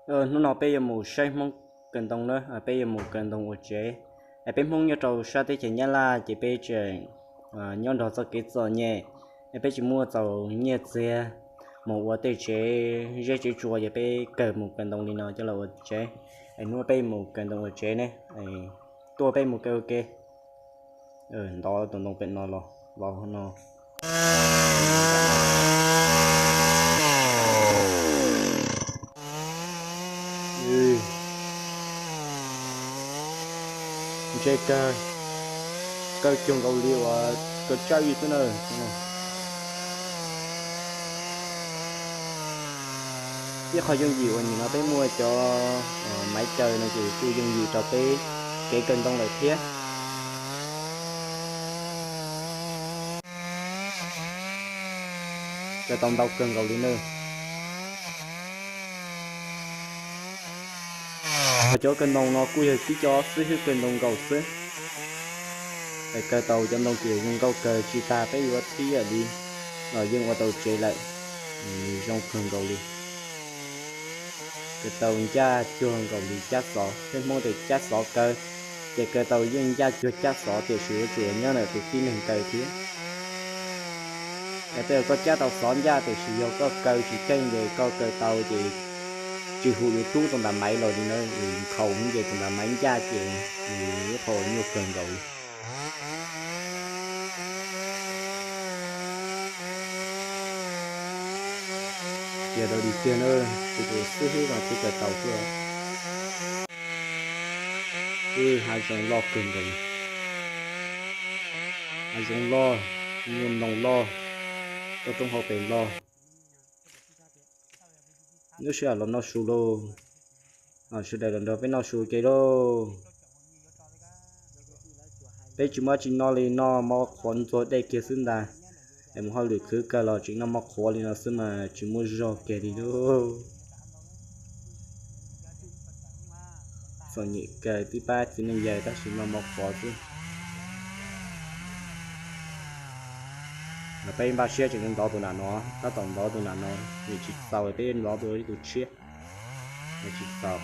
Hnub no peb yuav mus saib Hmoob kaw ntoo na, peb yuav mus kaw ntoo ua tsev. Es peb Hmoob nyob rau sab teb chaws Nyab Laj ces peb tseem nyob nrog txoj kev txom nyem, es peb tsis muaj txaus nyiaj txiag mus ua tej tsev zeb tsev tsua, ces peb kawg mus kaw ntoo li no coj los ua tsev. Es hnub no peb mus kaw ntoo ua tsev ne, tuaj peb mus kaw ua ke. Ntov tus ntoo pem no los vau no. Ntse kawg, kaw cuag nkaus li uas kaw tsawb li xwb na. Ib qho yooj yim uas nim no peb muaj cov maiv kaw no ces kuj yooj yim rau peb kev kaw ntoo lawm thiab. Kaw tau ntau kawg nkaus li na. Cov kaw ntoo no kuj yog tib co xib hwb kaw ntoo nkaus xwb. Es kaw tau cov ntoo ces zoo nkauj kawg, tsis tas peb yuav thib yam li los yeej ua tau tsev lawm. Zoo kawg nkaus li. Kaw tau ncaj cuag nkaus li cab xov, peb Hmoob tias cab xov kaw, ces kaw tau yeej ncaj cuag cab xov, tiam sis yuav tsum nyob ntawm tus tib neeg kaw thiab. Es tej zaum koj cab tau xov ncaj tiam sis yog koj kaw tsis keej ces koj kaw tau ces tsis hum YouTube tus ntawd maiv los li na, nkhaus ces tus ntawd maiv ncaj ces ib qho nyuaj kawg nkaus li. Tiag rau dig tiag na, tus tus xib hwb no thiaj kaw tau xwb. Wb hav zoov loj kawg nkaus li. Hav zoov loj, nyuag ntoo loj, toj roob hauv pes loj. Lub sij hawm los noj su lauj. Sawv daws los nrog peb noj su ua ke lauj. Peb tsis muaj dab tsi noj li, noj mov qhuav ntxuag dej kiag xwb ntag. Es mus hauj lwm khwv kawg los tseem noj mov qhuav li no xwb mas tsis muaj zog kiag li lauj. Txom nyem kawg, twb pab txiv neej yawg tab sis noj mov qhuav xwb. Peb npaj siab tseem ntov tus nram no, tab tom ntov tus nram no, nws tsis txaus peb ntov tus ib tus tshiab, nws tsis txaus.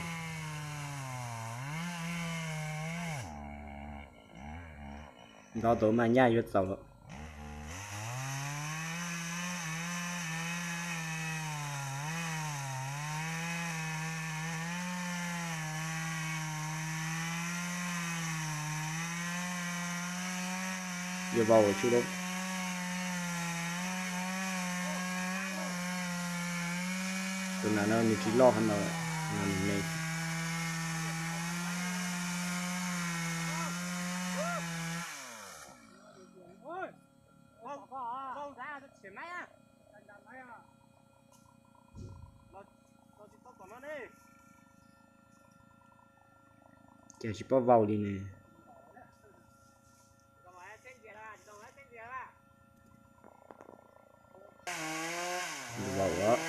Ntov tus mas nyaj yuav txaus lawm. Yuav vau tsuj lauj. Tus nram no nws tsis loj qhov no, no nws me. Cas tsis paub vau li ne. Vau os,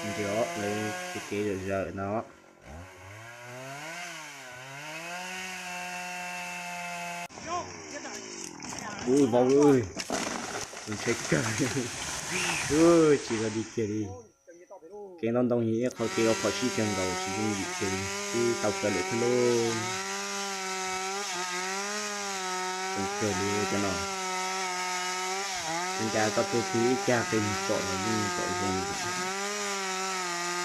nrhiav lawv tus kev zawm zawm no. Ui, vau, tus ntshai kawg, tsis los li kiag li. Kev ntov ntoo yog ib qho kev ua phom sij kawg nkaus, tsis yooj yim kiag li, twb tau kaw lawm thiab lauj. Zoo kawg li cov no. Ua cas koj tuaj kiag ib cag qe mus tsom los yeej tsom zoo li,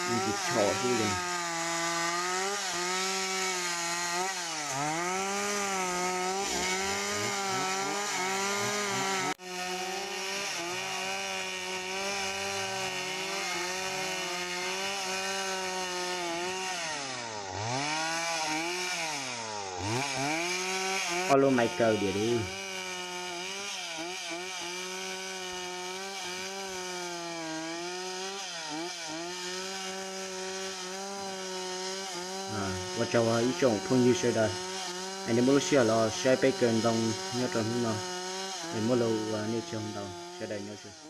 yeej tsis chom xwb li. Ob lub maiv kaw diam li. Ua tsaug ib tsoom phooj ywg sawv daws, es nej muaj lub sij hawm los saib peb kaw ntoo nyob rau hnub no, es muaj lus ua nej tsaug ntau, sawv daws nyob zoo.